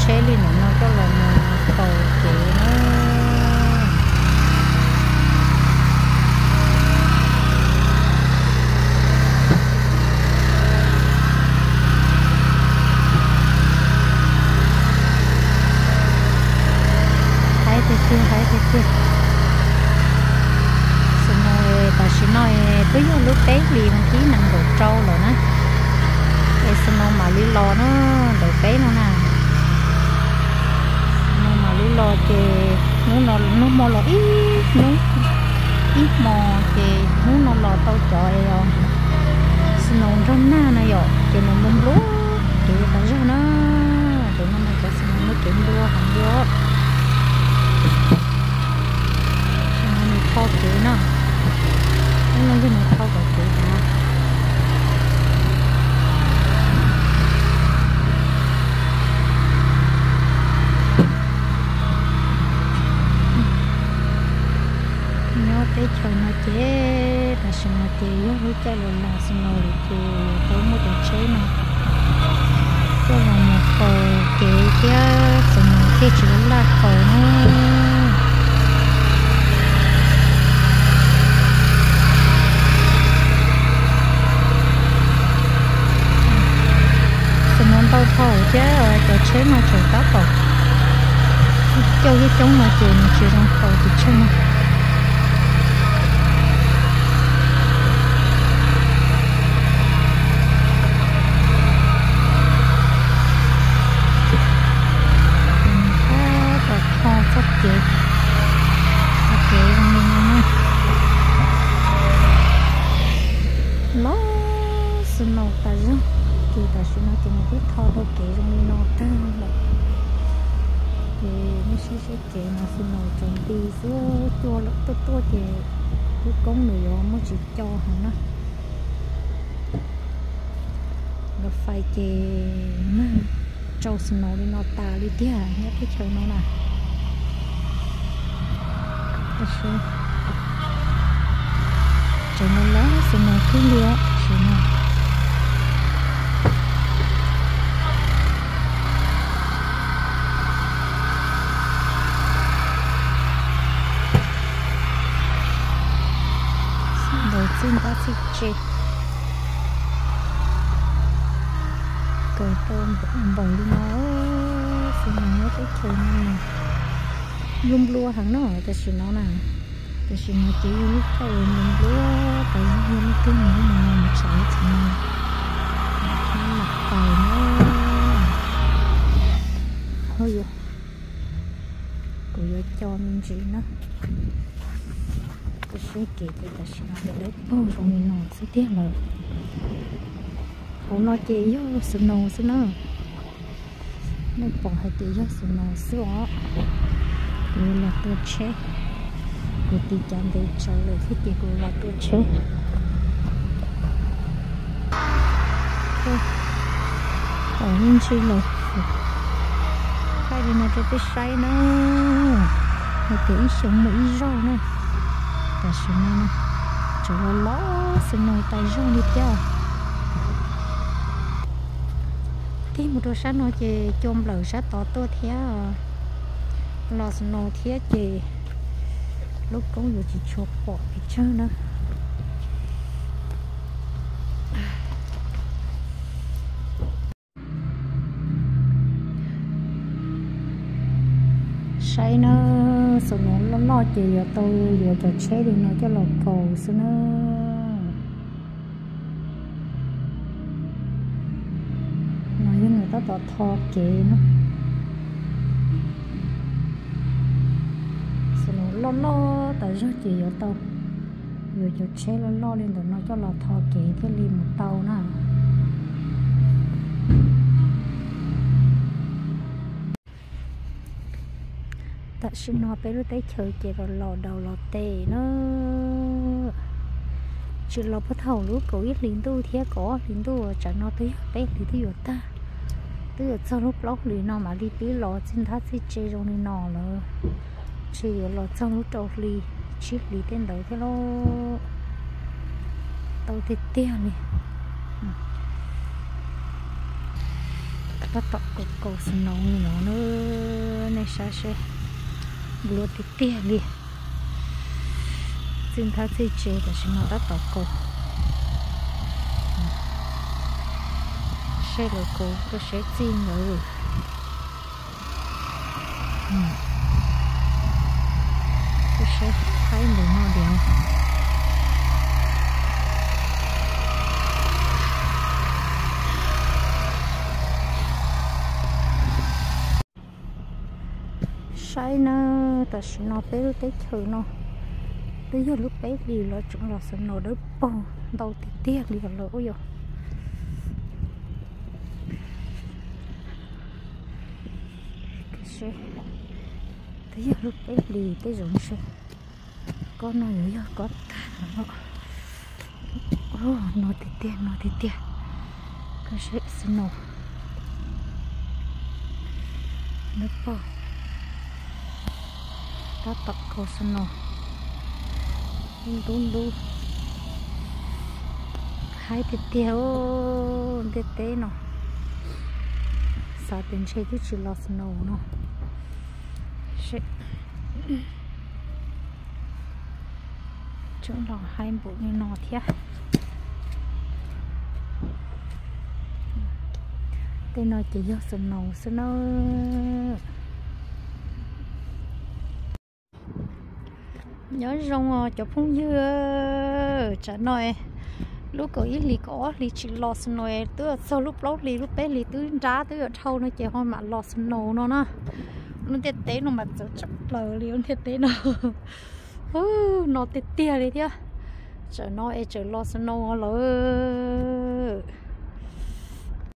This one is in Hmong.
Tsheb li ntawm no coj los mus kaus kev na. Haib tiag tiag, haib tiag tiag. Snow tam sim no twb yog lub peb hlis vas thib nees nkaum rau lawm na, es snow mam li los na, ntawm peb no na. Snow mam li los ces hnub no, nag hmo los ib hnub, ib hmo ces hnub no los tau cov es snow nrog nag no yom, ces nws nplua nplua kev tas zog na. Tus no mas cov snow muaj kev nplua heev li os. Nws tho kev no, hnub no yog nws tho kom kev tas. Nyob teb chaws no ces tam sim no ces yog lub caij los los snow lawm ces yuav tau muaj cov tsheb no coj los mus kaus kev thiab snow thiaj tsis laj kaus na. Snow ntau dhau thiab cov tsheb no tseem tab tom coj ib coob no ces nws tsis zoo kaus pes tsawg no. Tab tom tho txoj kev, txoj kev zoo li no na. Los snow tas zog, ces tam sim no ces nws twb tho tau kev zoo li no tag lawm. Ces nej saib seb kev no snow tsaus nti xwb, cua lawm tuaj tuaj ces lub koob nws yuav muaj tsis co heev na. Nkawd fais ces mag rau snow li no tas li tiag nyob teb chaws no na. Tseem los lawm snow thiab li os, snow. Ntawd txij ntab txij tse, kaus tau npaum li no, snow nyob teb chaws no nplua nplua heev no tam sim no na. Tam sim no ces yog lub caij nplua nplua tas zog, yog leej twg mus mus no mus tsev txiv no, mam pais na. Kuv yuav co me ntsis na. Kuv seb kev ces tam sim no ces dawb paug zoo li no xwb tiag lawm. Hauv no ces yog snow xwb na. Nej pom hais tias yog snow xwb os. Kuv los tua tsheb, kuv tiv cav ntev tsawv lawm thiab ces kuv los tua tsheb. Pom me ntsis lawm, thaij li no rau peb saib na, hais tias ib xyoo muaj ib zaug na. Tam sim no tseem los los snow tas zog li thiab. Tig mus rau sab no ces cua nplawm sab tod tuaj thiab, los snow thiab ces lub koob yuav tsis tshua pom pes tsawg na. Saib na, snow loj loj ces yuav tau yuav cov tsheb li no coj los kaus xwb na. No yog nws tab tom tho kev na. Snow loj loj tas zog ces yuav tau yuav cov tsheb loj loj li ntawm no coj los tho kev thiaj li mus tau na. Tam sim no peb lub teb chaws ces los los daus los tes na. Tsis los puag thaum lub kaum ib hlis ntuj thiab kaum ob hlis ntuj, tsam no twb yog peb hlis twb yuav tag, twb yuav txog lub plaub hlis no mam li pib los txij ntab txij tse zoo li no lawm. Ntshe yuav los txog lub rau hli, tsib hlis tej ntawd thiab lauj. Tau tiag tiag li. Tab tom kaus kaus snow no na, nej saib seb, nplua tiag tiag li. Txij nthab txij tsev tam sim no tab tom kaus. Seb lawv kaus koj seb txij ntawd. Koj seb haib npaum no diam. Saib na, tam sim no peb lub teb chaws no twb yog lub peb hlis los tseem los snow dawb paug ntau tiag tiag li os lawm yom. Twb yog lub peb hlis tej zaum ntshe kob no yuav yog kob tag no. No tiag tiag, no tiag tiag. Koj seb snow dawb paug. Tab tom kaus snow ntub ntub. Haib tiag tiag ntiaj teb no. Xav tias ntshe twb tsis los snow no. Tseem los haib npaum li no thiab. Tej no ces yog snow xwb na. Nyob zoo os cov phooj ywg, tsam no lub kaum ib hlis kaum ob hlis tsis los snow, twb txog lub plaub hlis lub peb hlis twb nrab twb yuav dhau no ces ho mam los snow no na. Lub ntiaj teb no mas txawv tshaj plaws li lub ntiaj teb no. No tiag tiag li thiab. Tsam no es tseem los snow lawm.